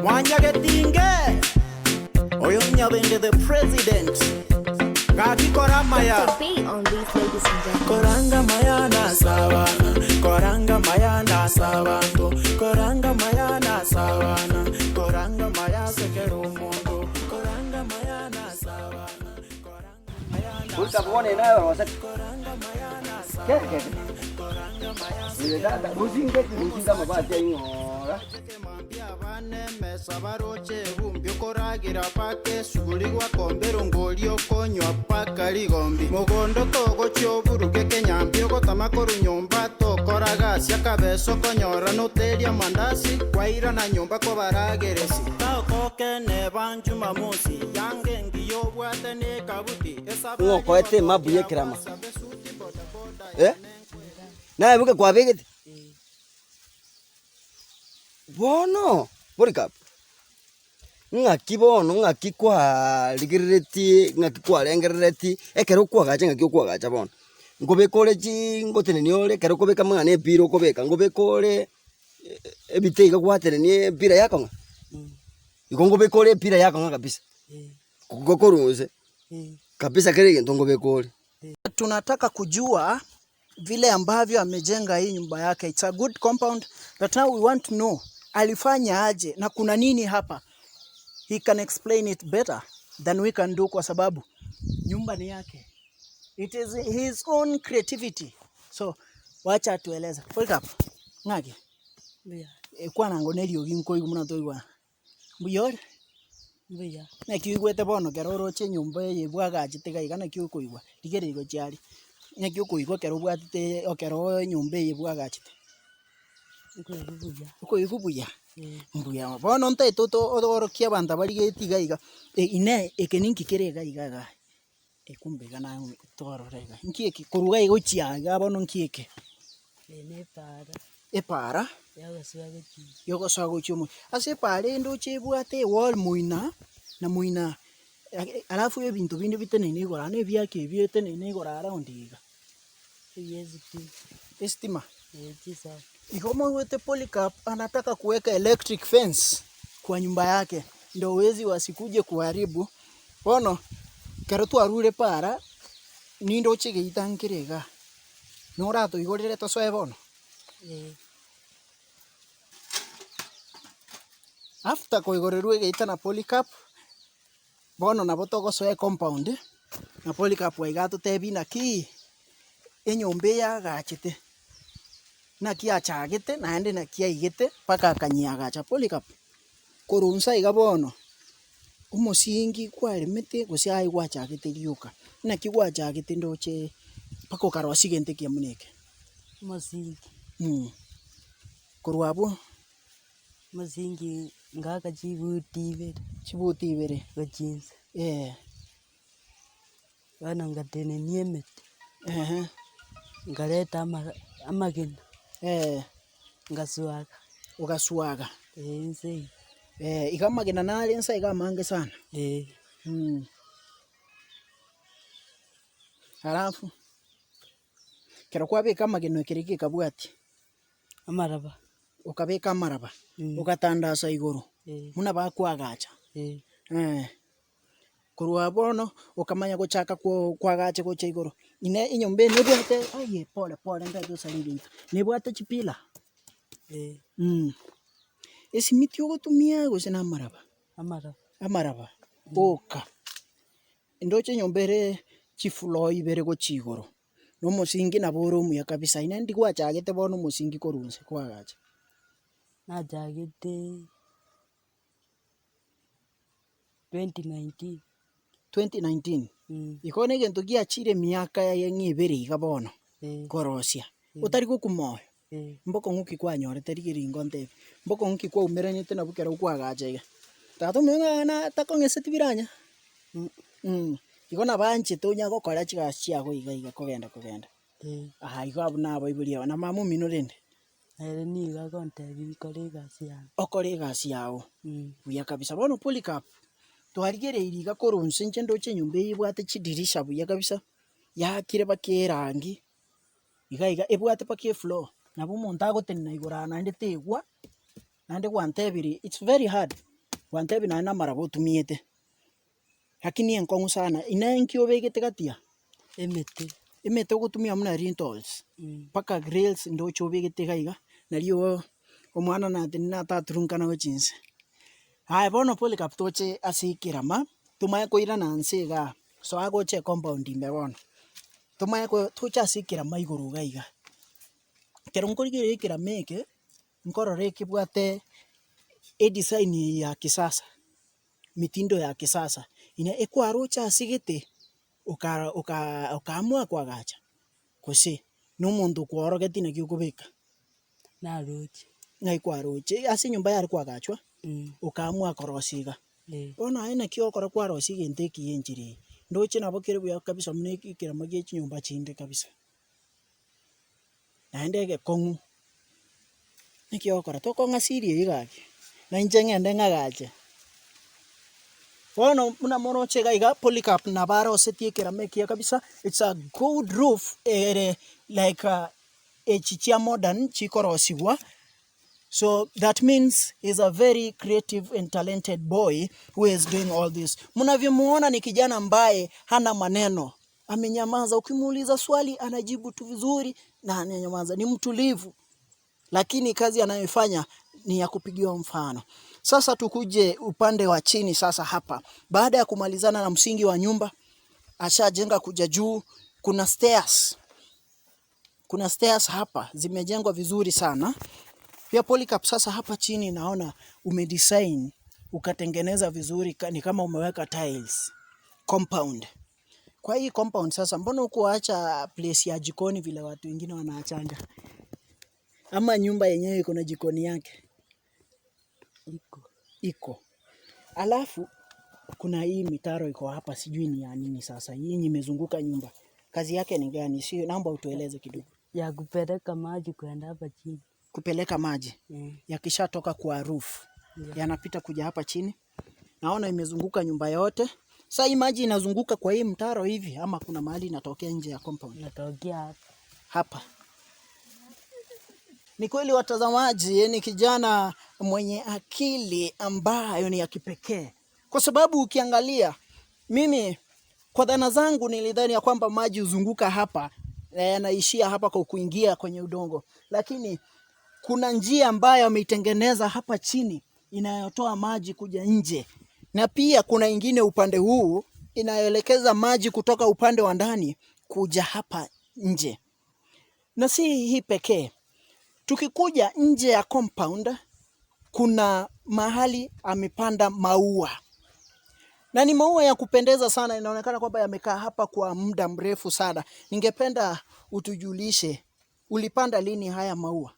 Mwanyagetinge oyo Nyabende the president gaki kora amaya. Dr. B on these, ladies and gentlemen. Koranga maya nasabana, koranga maya nasabanto, koranga maya nasabana, koranga maya sekero omonto, koranga maya nasabana, koranga maya Bono naye rosa. Koranga maya Ke ke. nasabana, koranga maya. Tata musinge musinga mabati aing'ora. Mambia bane mesa baroche bumbi okoragira paka esuguri gwakombera ngori okonywa paka rigombi mogondo togochia oburuge kenyambi ogotama koru nyomba tokora gasi akabeso okonyora noteria mandasi kwairana nyomba kobarageresi taokokene banjumamosi yange engiya obwate na ekabuti. Ng'okoete emabu ya ekerama. Eh? Naye buke kwabegete. Bono, Polycarp. Ng'aki bono ng'aki kwarigereretie ng'aki kwarengereretie ekero okwagacha ng'aki okwagacha bono. Nkobeka ore chi ngotenenia ore ekero okobeka amang'ana epira okobeka nkobeka ore ebite iga gwatenenia epira yakong'a? Igo nkobeka ore epira yakong'a kabisa. Gokorwa inse kabisa kera egento nkobeka ore. Tunataka kujua vile ambavyo amejenga hii nyumba yake. It's a good compound, but now we want to know alifanya aje na kuna nini hapa. He can explain it better than we can do kwa sababu nyumba ni yake. It is his own creativity. So wacha atueleze. Hold up. Ng'aki? Mbuya. Kwana ngo neriogi nkoigwa buna toigwana. Mbuya ore? Mbuya. Naki oigwete bono ekero oroche enyomba eye bwagachete iga iga naki okoigwa? Rigereria gochia aria. Naki okoigwa ekero obwatete ekero enyomba eye bwagachete? Nkoigwa buya. Okoigwa buya? Eh. Mbuya bono ntaete oorokie abanto abarigetie iga iga, inee eke ninki kere iga iga igaa? Kumbe iga naye twarora iga. Nki eke korwa iga gochia iga bono nki eke? Eye ne epaara. Epaara? Yagosoa gochia. Yogosoa gochia omochie. Ase epaara ende oche ebwate ewall moina na moina, alafu ebinto binde biteneine igoro aa na ebiaka ebio eteneine igoro around iga. Ebi estima. Estima? Eh, chisafu. Igo moigwete Polycarp anataka kuweka electric fence kwa nyumba yake ndo wezi wasikuje kuharibu. Bono ekero twarure para ninde oche geita nkere igaa, noratoigorere tosoe bono? Eh. After koigorerwa egeita na Polycarp, bono nabo togosoa ecompound na Polycarp aiga atotebie naki enyomba eye agachete, naki achagete naende naki aigete mpaka akanyiagacha. Polycarp, korwa inse iga bono, omosingi kwaremete gose aye gwachagete rioka, naki gwachagete ndoche mpaka okarosia egento ekiya buna eke? Omosingi. Korwa abwo? Omosingi ngaka chibuti ibere. Chibuti ibere. Gochia inse. Eh. Bono ngatenenia emete. Ehe. Nkareta amagena. Eh. Ngaswaga. Ogaswaga. Eh, inse iga. Eh, iga amagena nare inse iga amange sana. Eh. Alafu ekero kwabeka amagena ekere gekabwatia? Amaraba. Okabeka amaraba, ogatandasa igoro, Eh. buna bakwagacha. Eh. Eh. Korwa bono okamanya gochaka kwagacha gocha igoro. Ine enyomba eye nebwate aye pole pole ntaete osare egeita. Nebwate chipillar? Eh. Esimiti ogotumia gose na amaraba? Amaraba. Amaraba, oka. Ndoche enyomba ere chifloor ibere gochia igoro, na omosingi nabo ore omuya kabisa. Ine ndi gwachagete bono omosingi korwa inse kwagacha? Nachagete 2019. 2019? Mm. Igo na egento giachire emiaka ng'a ebere iga bono Eh. korosia. Eh. Otari gokwa moyo? Eh. Mbokong'u ki kwanyorete rigiringo ntebi? Mbokong'u ki kwaumeranete nabwo ekero okwagacha iga? Tata omino ng'a na takong'eseti biranya? Igo nabo anchete onya gokora chigasi chiago iga iga kogenda kogenda. Eh. Aha igo abwo na abaibori aba na mama omino rende? Ere nigo agontebia nkore egasi yane. Okore egasi yago. Mm. Buya kabisa. Bono Polycarp, twarigereirie iga korwa inse inche ndoche enyomba eye ebwate chidirisha buya kabisa, yaakire mpaka erangi, iga iga ebwate mpaka efloor, nabo omonto agotenena igoro aa naende tegwa, naende gwantebirie it's very hard. Gwantebi naye na amaraba otumiete, lakini enkong'u sana, ine nki obegete gati aa? Emete. Emete ogotumia buna lintels, mpaka grills ndoche obegete iga iga, nario omwana natenena ataturunkana gochia inse. Aye bono Polycarp toche ase ekerama, tomanye koirana nse igaa, soa gocha ecompound ime bono, tomanye ko toche ase ekerama igoro iga iga. Ekero nkorigereria ekerama eke, nkorora ekebwate edesign eye ya kisasa, mitindo ya kisasa, ina ekwaroche ase gete, oka oka okaamua koagacha, gose na omonto okworogeti naki okobeka. Naroche. Ng'ai kwaroche, ase enyomba yare koagachwa, okaamua korosia iga. Bono aye naki ogokora kwarosia egento ekiya enchera eye, ndoche nabo kere buya kabisa buna ekerama gie chinyomba chinde kabisa. Naende egekong'u, naki ogokora tokong'asiria eywo gaki, na inche ng'ende ng'agache. Bono buna moroche iga iga Polycarp nabo arosetie ekerama ekiya kabisa, it's a good roof ere like echi chia modern chikorosiwa, so that means he's a very creative and talented boy who is doing all this. Mnavyomuona ni kijana ambaye hana maneno, amenyamaza. Ukimuuliza swali anajibu tu vizuri na ananyamaza, ni mtulivu, lakini kazi anayoifanya ni ya kupigiwa mfano. Sasa tukuje upande wa chini sasa hapa. Baada ya kumalizana na msingi wa nyumba, ashajenga kuja juu, kuna stairs. Kuna stairs hapa zimejengwa vizuri sana. Pia Polycarp, sasa hapa chini naona umedesign ukatengeneza vizuri, ni kama umeweka tiles compound. Kwa hii compound sasa, mbona hukuacha place ya jikoni vile watu wengine wanaachanga? Ama nyumba yenyewe iko na jikoni yake? Iko. Iko. Alafu kuna hii mitaro iko hapa, sijui ni ya nini sasa. Hii yenye imezunguka nyumba. Kazi yake ni gani? Sio, naomba utueleze kidogo. Ya kupeleka maji kwenda hapa chini. Kupeleka maji yakishatoka kwa roof yanapita kuja hapa chini. Naona imezunguka nyumba yote. Sasa hii maji inazunguka kwa hii mtaro hivi ama kuna mahali inatokea nje ya compound? Natokea hapa. Hapa. Ni kweli watazamaji, ni kijana mwenye akili ambayo ni ya kipekee, kwa sababu ukiangalia, mimi kwa dhana zangu nilidhani ya kwamba maji huzunguka hapa na yanaishia hapa kwa kuingia kwenye udongo, lakini kuna njia ambayo ameitengeneza hapa chini inayotoa maji kuja nje, na pia kuna ingine upande huu inayoelekeza maji kutoka upande wa ndani kuja hapa nje. Na si hii pekee. Tukikuja nje ya compound, kuna mahali amepanda maua na ni maua ya kupendeza sana. Inaonekana kwamba yamekaa hapa kwa muda mrefu sana. Ningependa utujulishe ulipanda lini haya maua?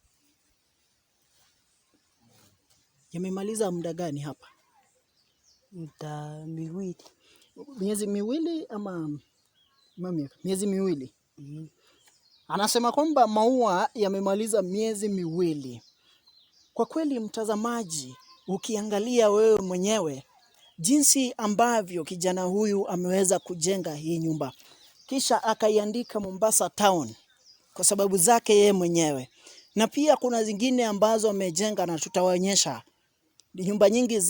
Yamemaliza muda gani hapa? Muda miwili. Miezi miwili ama miezi miwili? Anasema kwamba maua yamemaliza miezi miwili. Kwa kweli, mtazamaji, ukiangalia wewe mwenyewe jinsi ambavyo kijana huyu ameweza kujenga hii nyumba, kisha akaiandika Mombasa Town kwa sababu zake yeye mwenyewe, na pia kuna zingine ambazo amejenga na tutawaonyesha nyumba nyingi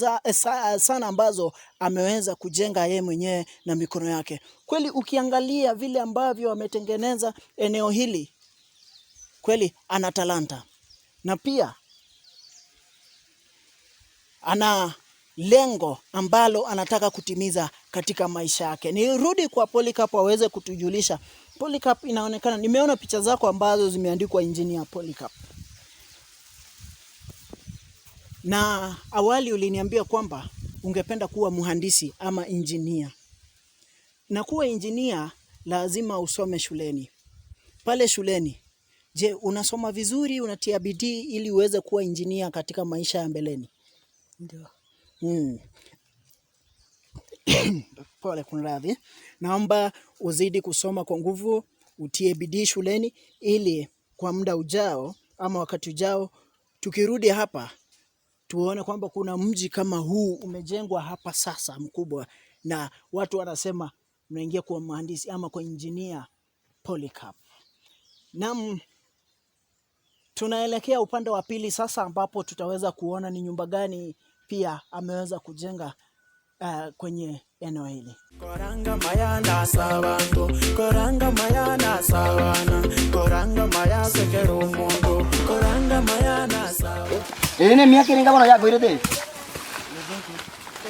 sana ambazo ameweza kujenga yeye mwenyewe na mikono yake. Kweli ukiangalia vile ambavyo ametengeneza eneo hili, kweli ana talanta na pia ana lengo ambalo anataka kutimiza katika maisha yake. Nirudi kwa Polycarp aweze kutujulisha. Polycarp, inaonekana nimeona picha zako ambazo zimeandikwa Engineer Polycarp. Na awali uliniambia kwamba ungependa kuwa mhandisi ama engineer. Na kuwa engineer lazima usome shuleni. Pale shuleni, je, unasoma vizuri, unatia bidii ili uweze kuwa engineer katika maisha ya mbeleni? Ndio. Pole, kunradhi. Naomba uzidi kusoma kwa nguvu, utie bidii shuleni ili kwa muda ujao ama wakati ujao tukirudi hapa tuone kwamba kuna mji kama huu umejengwa hapa sasa mkubwa, na watu wanasema mnaingia kuwa mhandisi ama kwa engineer Polycarp. Naam, tunaelekea upande wa pili sasa, ambapo tutaweza kuona ni nyumba gani pia ameweza kujenga kwenye eneo hili. Koranga mayana sabanto, koranga mayana sabana, koranga maya sekero mundo, koranga mayana sabana. Ene miaka ringa bono yakoirete?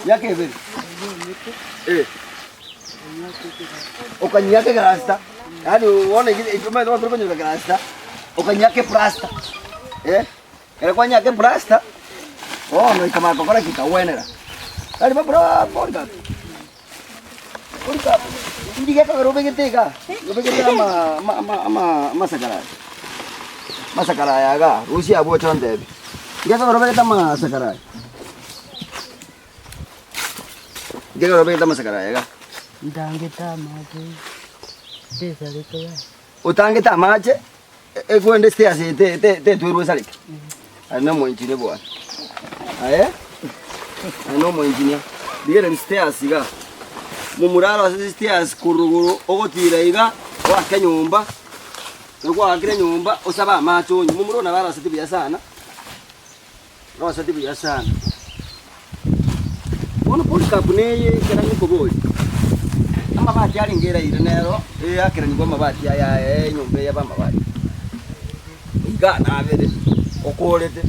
Miaka ebere. Eh. Okanyake grasta. Yaani uone ipima ndio kwenye grasta. Okanyake plasta. Eh? Era kwanyake plasta. Oh, no ikama kokora kikawenera. Kali babra polka. Polka. Ndiga ka robe gete ka. Robe gete ama ama ama ama masakara. Masakara yaga, rusi abo chonde. Ndiga ka robe gete ama sakara. Ndiga robe gete ama sakara yaga. Ndangete amache tesareke ya. Utangete amache ekwende stairs te te te twirwe sarike. Ari no engineer bwana. Aye? Ari no engineer. Digere ni stairs iga. Mumuraro ase stairs kuruguru ogotira iga wake nyumba. Nokwa akire nyumba osaba amache onye. Mumuro na bara sati sana. No sati buya sana. Bono polika kuneye keranye koboli. Amabati aringera ire nero akiranye kwa mabati aya nyumba ya bamabati. Iga nabere okorete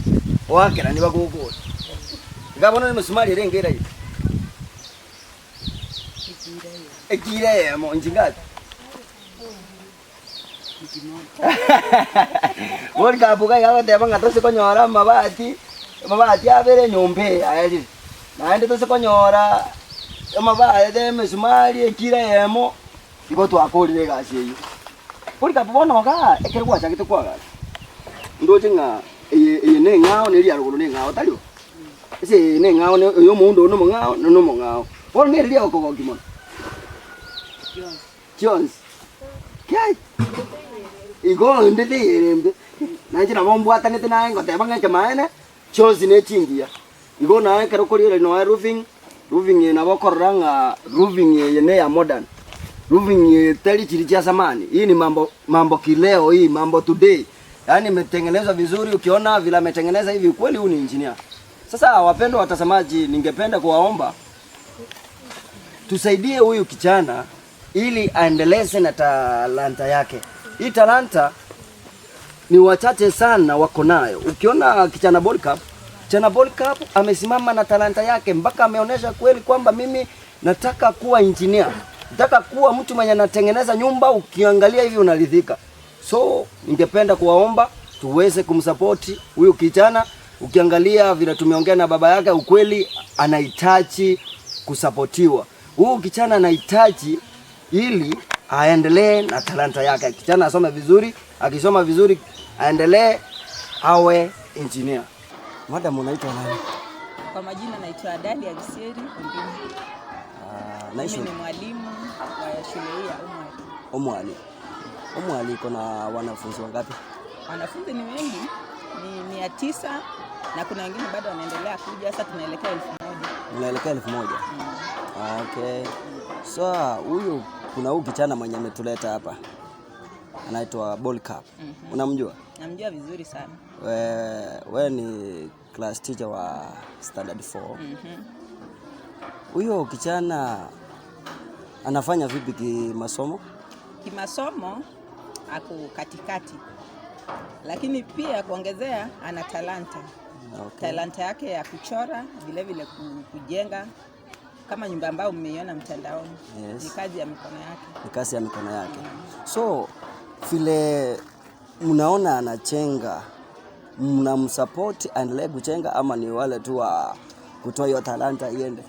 oakera niba gukora. Igabona ni musumari irengera ire. Ekire mo njingati. Bori kabuga yawe ndeba ngatose konyora amabati amabati abere nyumba ayari. Naende tose konyora amabati emisumari ekire yemo igo twakorire egasi eyo. Bori kabuga ga ekere gwachagete kwagara. Ndoche ng'a eye ne ng'ao ne ria ruguru ne ng'ao tario. Ese ne ng'ao ne oyo mundo no mong'ao no mong'ao. Bono ne ria okogoki mono. Jones. Kai. Igo ndete yerembe. Naje na bombwatanete naye ngoteba ng'eke maene Jones ne chingiya. Igo naye kero kori no roofing roofing na bokorora ng'a roofing yene ya modern. Roofing teli chiri cha zamani. Hii ni mambo mambo kileo hii mambo today. Yaani imetengenezwa vizuri, ukiona vile ametengeneza hivi kweli huyu ni engineer. Sasa wapendwa watazamaji, ningependa kuwaomba tusaidie huyu kijana ili aendeleze na talanta yake. Hii talanta ni wachache sana wako nayo. Ukiona kijana Polycarp, kijana Polycarp amesimama na talanta yake mpaka ameonyesha kweli kwamba mimi nataka kuwa engineer. Nataka kuwa mtu mwenye anatengeneza nyumba, ukiangalia hivi unaridhika. So ningependa kuwaomba tuweze kumsupport huyu kijana. Ukiangalia vile tumeongea na baba yake, ukweli anahitaji kusapotiwa. Huyu kijana anahitaji ili aendelee na talanta yake. Kijana asome vizuri, akisoma vizuri aendelee awe engineer. Madam, unaitwa nani? Kwa majina naitwa Dalia Gisieri Ombini. Naishi Mimi ni mwalimu wa shule hii ya Omwali. Omwali. Omwali iko na wanafunzi wangapi? Wanafunzi ni wengi, ni 900 na kuna wengine bado wanaendelea kuja. Sasa tunaelekea 1000. Mnaelekea 1000. Okay. So huyu kuna huyu kijana mwenye ametuleta hapa. Anaitwa Polycarp. Unamjua? Namjua vizuri sana. We ni class teacher wa standard 4. Huyo kijana anafanya vipi kimasomo? Kimasomo ako katikati, lakini pia kuongezea ana talanta. Okay. Talanta yake ya kuchora, vile vile kujenga kama nyumba ambayo mmeiona mtandaoni. Yes. Ni kazi ya mikono yake. Ni kazi ya mikono yake. So vile mnaona anachenga, mnamsupport aendelee kuchenga ama ni wale tu wa kutoa hiyo talanta iende?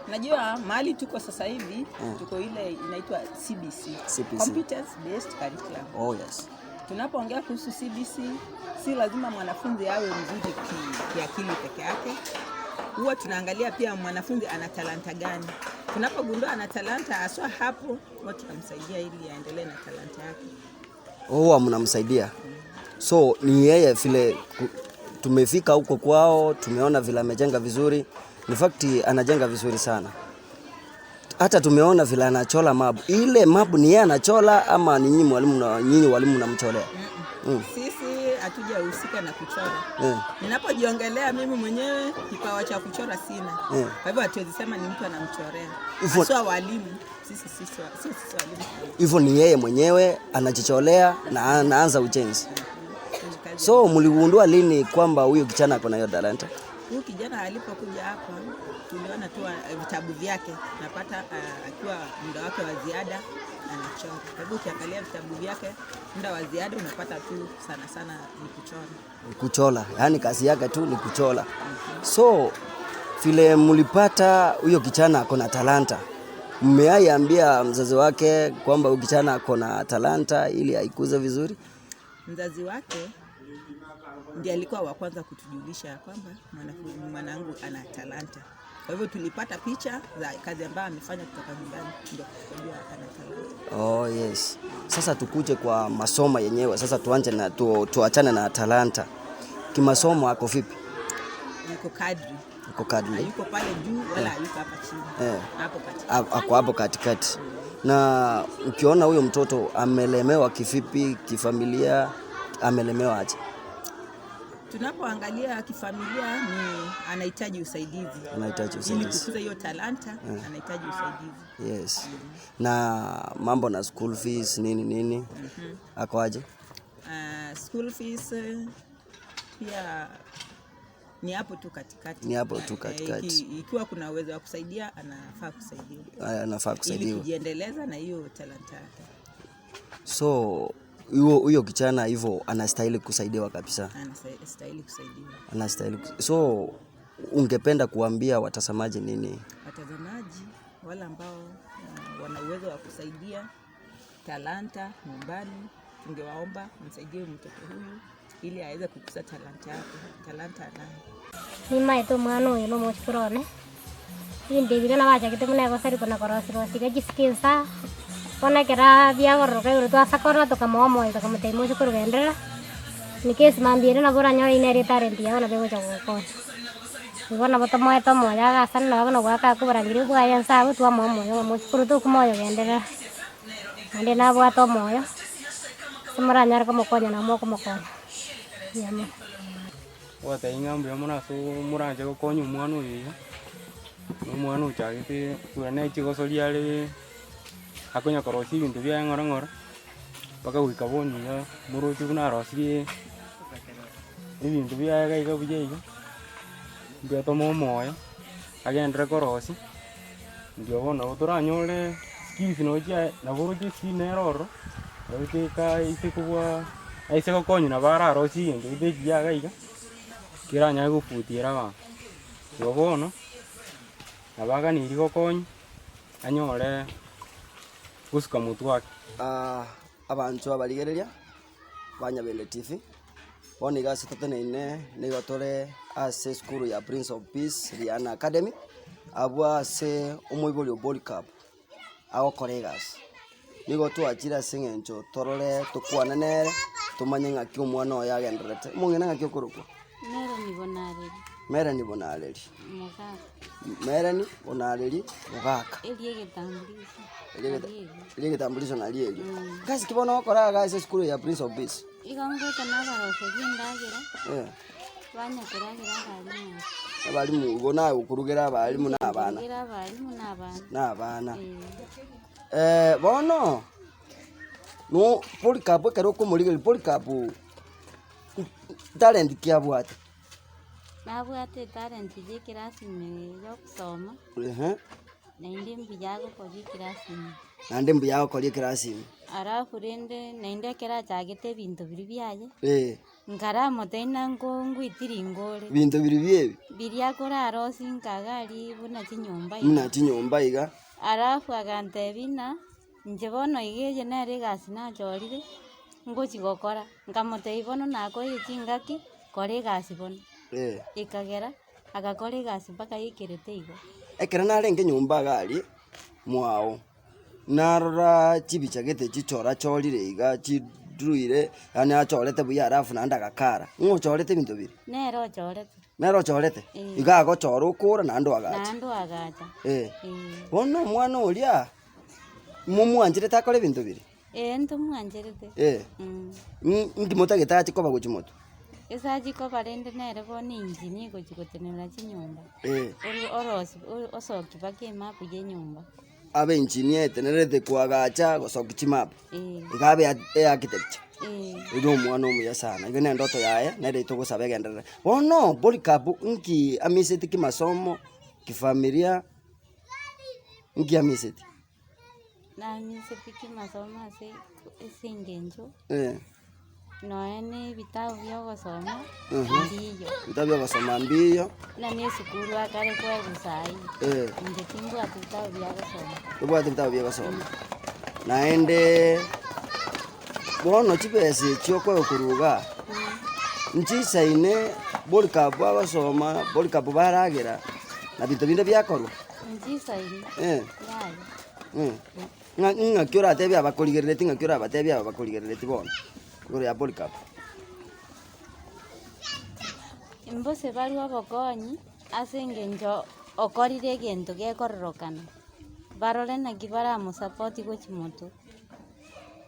Najua mahali tuko sasa hivi, tuko ile inaitwa CBC. CBC. Competence Based Curriculum. Oh yes. Tunapoongea kuhusu CBC, si lazima mwanafunzi awe mzuri kiakili peke yake. Huwa tunaangalia pia mwanafunzi ana talanta gani. Tunapogundua ana talanta haswa, hapo huwa tunamsaidia ili aendelee na talanta yake. Huwa mnamsaidia. So ni yeye vile tumefika huko kwao, tumeona vile amejenga vizuri. In fact anajenga vizuri sana. Hata tumeona vile anachola mabu. Ile mabu ni yeye anachola ama ni nyinyi mwalimu na nyinyi walimu mnamcholea? Sisi hatujahusika na kuchora. Eh. Ninapojiongelea mimi mwenyewe, kipawa cha kuchora sina. Eh. Kwa hivyo hatuwezi sema ni mtu anamchorea. Hivyo Haswa walimu, sisi sio sisi walimu. Hivyo ni yeye mwenyewe anajicholea na anaanza ujenzi. Hiyo kazi. So mligundua lini kwamba huyo kijana ako na hiyo talanta? Huyu kijana alipokuja hapa tuliona tu vitabu vyake, napata akiwa muda wake wa ziada anachora. Kwa hivyo ukiangalia vitabu vyake muda wa ziada unapata tu sana sana ni kuchora. Kuchola, yaani kazi yake tu ni kuchola. So vile mlipata huyo kijana ako na talanta, mmeaiambia mzazi wake kwamba huyu kijana ako na talanta ili aikuze vizuri? Mzazi wake ndiye alikuwa wa kwanza kutujulisha ya kwamba mwanangu ana talanta. Kwa hivyo tulipata picha za kazi ambayo amefanya kutoka nyumbani, ndio tukajua ana talanta. Oh, yes. Sasa tukuje kwa masomo yenyewe. Sasa tuanze na tuachane na talanta. Kimasomo ako vipi? Yuko kadri, Ako kadri. hayuko pale juu wala hayuko hapa chini, Eh. hapo katikati. Ako hapo katikati. Na ukiona huyo mtoto amelemewa kivipi, kifamilia amelemewa aje? Tunapoangalia kifamilia ni anahitaji usaidizi. Anahitaji Ili usaidizi. kukuza hiyo talanta anahitaji usaidizi. Yes. Na mambo na school fees nini nini, ako aje? School fees pia ni hapo tu katikati. Ni hapo tu katikati. Ikiwa kuna uwezo wa kusaidia anafaa kusaidiwa Anafaa ili kusaidiwa. kujiendeleza na hiyo talanta yake. So huyo kijana hivyo anastahili kusaidiwa kabisa. Anastahili kusaidiwa. Anastahili. So ungependa kuambia watazamaji nini? Watazamaji wale ambao wana uwezo wa kusaidia talanta nyumbani, tungewaomba msaidie mtoto huyu ili aweze kukuza talanta yake. Talanta anayo. Nimaete omwana oyo nomochukuru one, ebinto ebi nabachagete buna egosari kona korosirosiga chiskinsa, bono ekera biagororoka igoro twasakora tokamoa omoyo tokamotebia mochukuru genderera, nikesi mambia ere nabo oranyore ine ere etalent yago nabo egocha gogokonya. Igo nabo tomoete omoyo agasana nabo buna goaka akoborangeria bwaye nse abwo twamoa omoyo ng'a mochukuru tokomoyo genderera. Naende nabwate omoyo, ase moranyare komokonya nabo mokomokonya, mbuya mono. Gwatebia ng'a mbuya mono ase moranche gokonya omwana oyo iga, na omwana ochagete kura na echigosoria are akonya korosia ebinto biaye ng'ora ng'ora, mpaka goika bono iga moroche buna arosirie ebinto biaye iga iga buya iga, mbuya tomoe omoyo, agenderere korosia, ndio bono nabo toranyore skills nabo chiaye nabo oroche skill nere ororo, nabo eka aise kobua aise gokonya nabo ararosie egento gete ekiya iga iga, keranyare gofutiera abanto. Igo bono, nabo aganeirie gokonya, anyore gosuka motwe ake. Abanto abarigereria banyabende TV bono iga ase toteneine nigo tore ase esukuru ya Prince of Peace Riana Academy abwo ase omoibori o Polycarp agokora egasi. Nigo twachire ase eng'encho torore tokwane nere tomanye ng'aki omwana oyo agendererete. Omong'ina ng'aki okorokwa? Melanie Bonareri. Melanie Bonareri. Mugaka. Melanie Bonareri Mugaka. Erie egetambulisho. Erie egetambulisho nari erio. Gasi ki bono ogokora iga ase esukuru ya Prince of Peace? Igo ngocha nabaroseria endagera. Eh. Banyakoragera abarimu. Abarimu igo naye okorugera abarimu na abana. Nkorugera abarimu na abana. Na abana. Eh. Bono no Polycarp ekero okomorigereria Polycarp talent ki abwate? Nabwate etalent ya ekirasi ime ya okusoma. Ehe. Naende mbuya agokoria ekirasi ime. Naende mbuya agokoria ekirasi ime. Alafu rende naende ekero achagete ebinto biria biaye. Eh. Nkaramotebi nko ngwitiri ngore. Binto biri biebi? Biria akorarosia nkaga aria buna chinyomba iga. Buna chinyomba iga. Alafu agantebia ng'a inche bono iga eye nere egasi nachorire, ngochi gokora. Nkamotebia bono nakoire chingaki, kora egasi bono. Eh. Ekagera, agakora egasi mpaka aikerete igo. Ekero narenge nyomba iga aria mwao, narora chibicha gete chichorachorire iga chiruire, yaani achorete buya alafu naende agakara. Ng'o ochorete ebinto biri? Nere ochorete. Nere ochorete? Eh. Iga agochora okora naende oagacha. Naende oagacha. Eh. Eh. Bono omwana oria, momwancherete akore ebinto biri? Ee ntomwancherete. Nki motagete ache koba gochi moto? Ase achi koba rende nere bono engineer gochi gotenena chinyomba. Orosi osoki mpaka emapu ya enyomba. Abe engineer etenerete koagacha gosoki chimapu. Iga abe architecture. Oyo omwana omuya sana, igo na endoto yaye, nere togosaba egenderere. Bono Polycarp nki amiseti kimasomo, kifamilia, nki amiseti? Namiseti kimasomo ase ase eng'encho nonya na ebitabu bia ogosoma mbiyo. Ebitabu bia ogosoma mbiyo. Buna na esukuru akare koegwa saii, inche timbwati bitabu bia gosoma. Tobwati ebitabu bia gosoma. Naende bono chibesa echi okoegwa korwa igaa, nchisaine Polycarp bagosoma, Polycarp baragera, na binto binde biakorwa. Nchisaine. Yaya. Ng'a ng'aki oratebie abakorigerereti ng'aki orabatebie aba bakorigerereti bono, igoro ya Polycarp. Mbose barwe obokonyi ase eng'encho okorire egento gekororokana, barore naki baramosupport gochi motwe.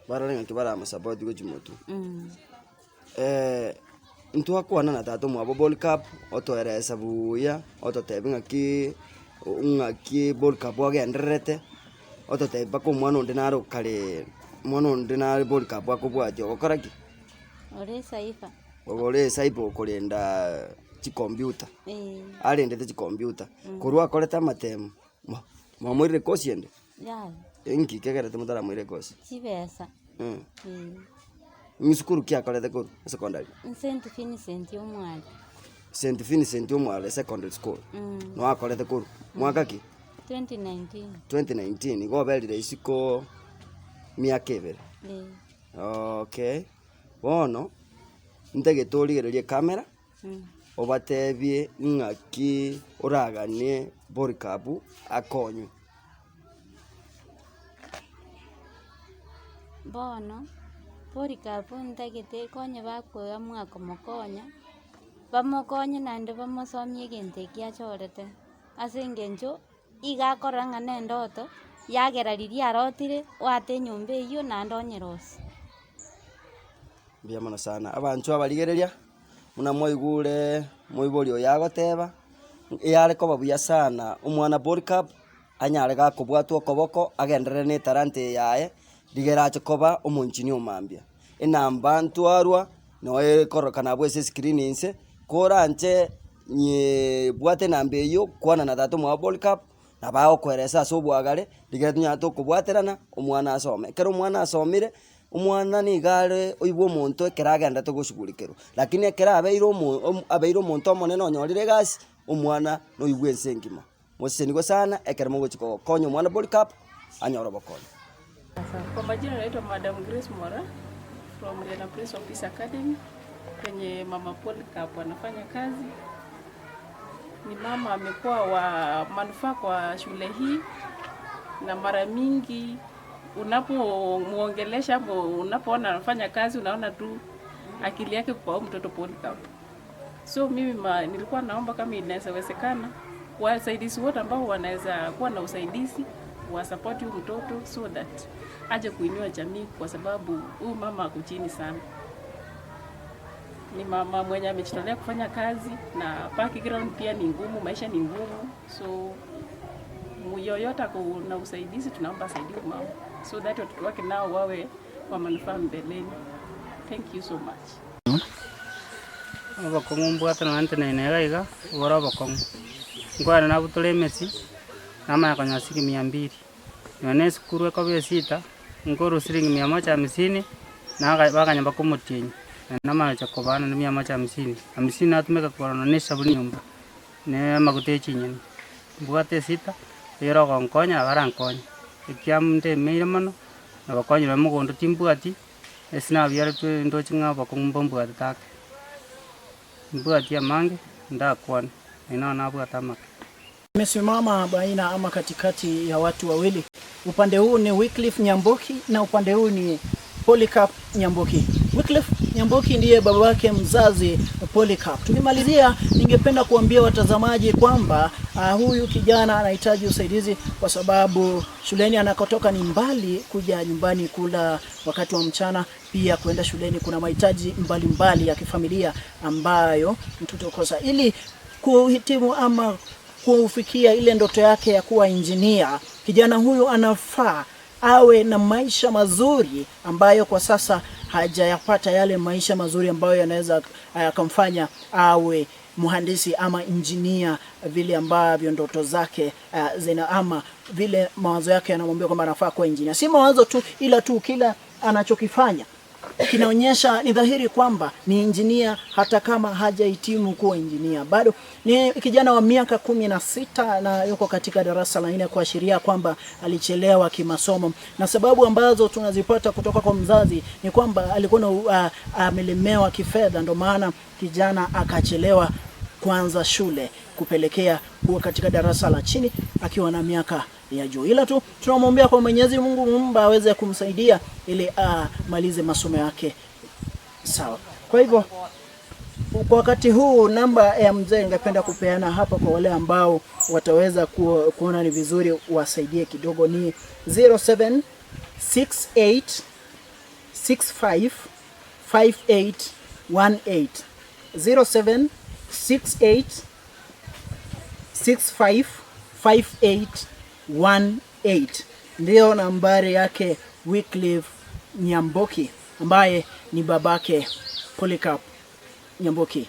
Barore ng'aki baramosupport gochi motwe. Ntwakwana na tata omwabo Polycarp, otoeresa buya, ototebia ng'aki ng'aki Polycarp agendererete, ototebia mpaka omwana onde nare okare, omwana onde nare Polycarp akobwatia ogokora ki? Ore esaifa. Ore esaifa okorenda chicomputer, arendete chicomputer, korwa akorete amatemo, mwamoirire course ende? Yaya. Inki kegerete motaramoira ecourse? Chibesa. Esukuru ki akorete korwa secondary? St Vincent Omware. St Vincent Omware Secondary School. No akorete korwa mwaka ki? 2019. 2019 igo oberire isiko miaka ebere. Okay, bono ntagete origererie ecamera, obatebie ng'aki oraganie Polycarp akonywe. Bono, Polycarp ntagete konye bakoamua komokonya, bamokonye naende bamosomie egento eki achorete, ase eng'encho, iga akorora ng'a na endoto, yagera riria arotire, oate enyomba eywo naende onyerosie. Mbuya mono sana, abanchwa abarigereria, buna mwaigure moibori oyo agoteba, eyare koba buya sana omwana Polycarp, anyare gakobwatwa okoboko, agenderere na etalanta eye yaye, rigere ache koba omonchini omambia. Enamba ntwarwa, noe ekorokana abwo ase escreen inse, koranche nyebwate enamba eywo, kwana na tata omwabo Polycarp, nabo agokoeresa ase obwagare, rigere tonyare tokobwaterana, omwana asome. Ekero omwana asomire, omwana niga are oibwe omonto ekero agenderete goshughulikerwa, lakini ekero abeire omo abeire omonto omonene onyorire egasi, omwana noigwe ense engima. Mosesenigwe sana ekero mogochi kogokonya omwana Polycarp, anyore obokonyi. Kwa majina naitwa Madam Grace Mora from Riana Prince of Peace Academy penye Mama Polycarp anafanya kazi. Ni mama amekuwa wa manufaa kwa shule hii, na mara mingi unapomuongelesha hapo, unapoona anafanya kazi, unaona tu akili yake kwa huyu mtoto Polycarp. So mimi nilikuwa naomba kama inaweza wezekana wasaidizi wote ambao wanaweza kuwa na usaidizi wa support huyu mtoto so that aje kuinua jamii, kwa sababu huyu mama ako chini sana. Ni mama mwenye amejitolea kufanya kazi na background pia ni ngumu, maisha ni ngumu, so yoyote ako na usaidizi tunaomba asaidie huyu mama so that watoto wake nao wawe wa manufaa mbeleni. Thank you so much. Obokong'u mbwate nonya ntenene iga iga, obore obokong'u. Nkwane nabutore emesi, namanya konyoa shilingi mia mbili. Nonya na esukuru ekoba esita, nkorwa shilingi mia moja hamsini, naga bakanya mpaka omotienyi. Namanya gocha kobana na mia moja hamsini. Hamsini natumeka kogora nonya na esabuni nyomba, na amaguta ya chinyeni. Mbwate esita, eyere ogonkonya nabo arankonye. Ekiamu ndemeire mono, nabakonyire mogondo timbwati, ase nabiaretwe ndoche ng'a obokong'u mbombwatete ake. Mbwati amange, ndakwane, naende nonya nabwate amake. Amesimama baina ama katikati ya watu wawili. Upande huu ni Wycliffe Nyamboki na upande huu ni Polycarp Nyamboki. Wycliffe Nyamboki ndiye babake mzazi Polycarp. Tukimalizia, ningependa kuambia watazamaji kwamba huyu kijana anahitaji usaidizi kwa sababu shuleni anakotoka ni mbali kuja nyumbani kula wakati wa mchana, pia kuenda shuleni kuna mahitaji mbalimbali ya kifamilia ambayo mtoto kosa ili kuhitimu ama kufikia ile ndoto yake ya kuwa injinia. Kijana huyu anafaa awe na maisha mazuri ambayo kwa sasa hajayapata, yale maisha mazuri ambayo yanaweza yakamfanya awe mhandisi ama injinia vile ambavyo ndoto zake zina ama vile mawazo yake yanamwambia kwamba anafaa kuwa injinia. Si mawazo tu, ila tu kila anachokifanya kinaonyesha ni dhahiri kwamba ni injinia, hata kama hajahitimu kuwa injinia. Bado ni kijana wa miaka 16 na yuko katika darasa la 4, kuashiria kwamba alichelewa kimasomo. Na sababu ambazo tunazipata kutoka kwa mzazi ni kwamba alikuwa na amelemewa kifedha, ndio maana kijana akachelewa kuanza shule, kupelekea kuwa katika darasa la chini akiwa na miaka ya juu. Ila tu tunamwombea kwa Mwenyezi Mungu Muumba aweze kumsaidia ili amalize masomo yake sawa. Kwa hivyo kwa wakati huu namba ya mzee ningependa kupeana hapa kwa wale ambao wataweza kuona ni vizuri wasaidie kidogo ni 0768 65 5818, 0768 65 5818 ndiyo nambari yake Wycliffe Nyamboki ambaye ni babake Polycarp Nyamboki.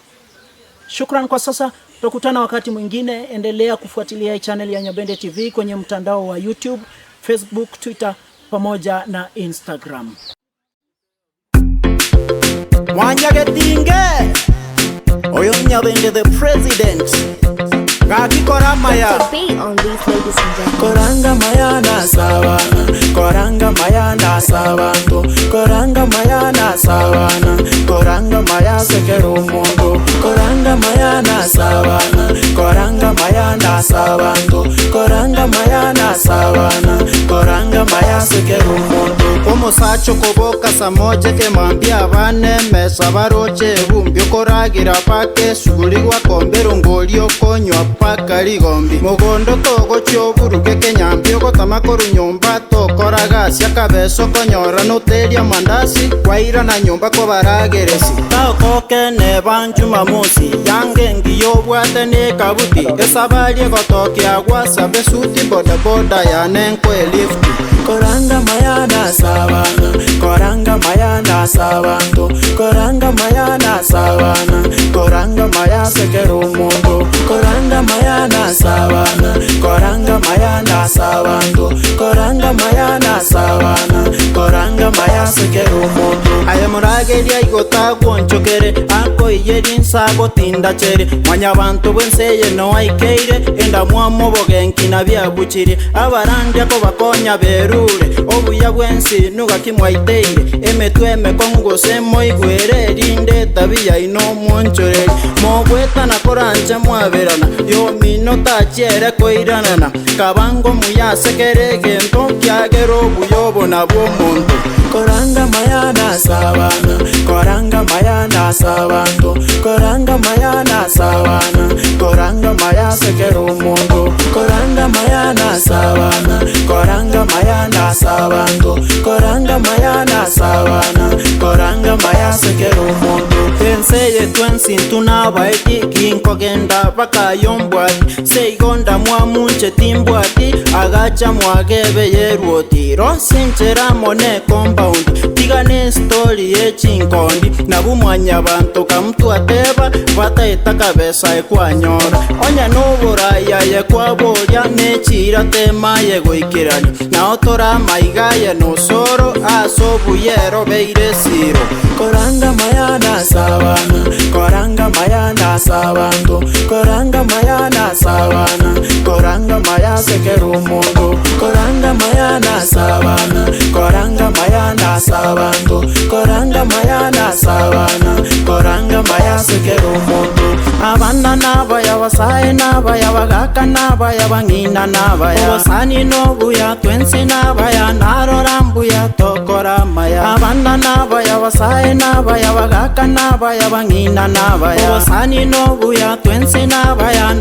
Shukran kwa sasa, tutakutana wakati mwingine. Endelea kufuatilia channel ya Nyabende TV kwenye mtandao wa YouTube, Facebook, Twitter pamoja na Instagram. Mwanyagetinge oyo Nyabende the president gakikora maya. Dr. B on these, ladies and gentlemen. Koranga mayana sawana, koranga mayana sawanto, koranga mayana sawana, koranga maya sekero mondo, koranga mayana sawana, koranga mayana sawanto, koranga mayana sawana, koranga maya sekero mondo. Omusacho koboka samoje kemambia bane mesa baroche bumbyo koragira pake suguri gwakombero ngolio konywa paka ligombi mugondo togochio buruge kenyambio gotama koru nyomba tokoraga siakabeso konyora noteria mandasi kwaira na nyomba kobarageresi taokokene banjumamosi yange ngiyo bwate ne kabuti esabari gotokia gwasabe suti bodaboda yanenkwe lifti. Koranga mayana sawana, koranga mayana sawanto, koranga mayana sawana, koranga maya sekero mondo, koranga mayana sawana, koranga mayana sawanto, koranga mayana sawana, koranga maya sekero mondo. Aya murageria igota gwonchokere, ako iyeri nsago tindachere, mwanyabantu bwenseye no aikeire, enda mwamo bogenki na byabuchire, abarandia ko bakonya beru obuya bwensi nuga kimwaiteire emetwe emekongo se moigwere rinde tabia ino mwonchoreri mogwetana koranche mwaberana yomino tachiere koiranana kabango muyasekere gento kiagero obuya na bw'omonto. Koranga mayana sawana, koranga mayana sawanto, koranga mayana sawana, koranga maya sekero mondo, koranga mayana sawana, koranga mayana sawanto, koranga mayana sawana, koranga maya sekero mondo. Enseye twensintunabaeti kinkogenda bakayombwati seigonda mwamunche timbwati agacha mwagebe yerwoti rosinchera mone compound tigane story yechinkondi nabumwanya bantu kamutwateba bataeta kabesa ekwanyora onya noboraya yekwaboria nechira tema yegoikerania nao tora maigaye nosoro asobuyero beire siro. Koranga mayana sawana, koranga mayana sawanto, koranga mayana sawana, koranga maya sekero mondo, koranga mayana sawana, koranga mayana sawanto, koranga mayana sawana, koranga maya sekero mondo. Abana nabaya basa basae nabaya bagaka nabaya bang'ina nabaya obosani nobuya twensi nabaya narora mbuya tokora maya abana nabaya basae nabaya bagaka nabaya bang'ina nabaya obosani nobuya twensi nabaya.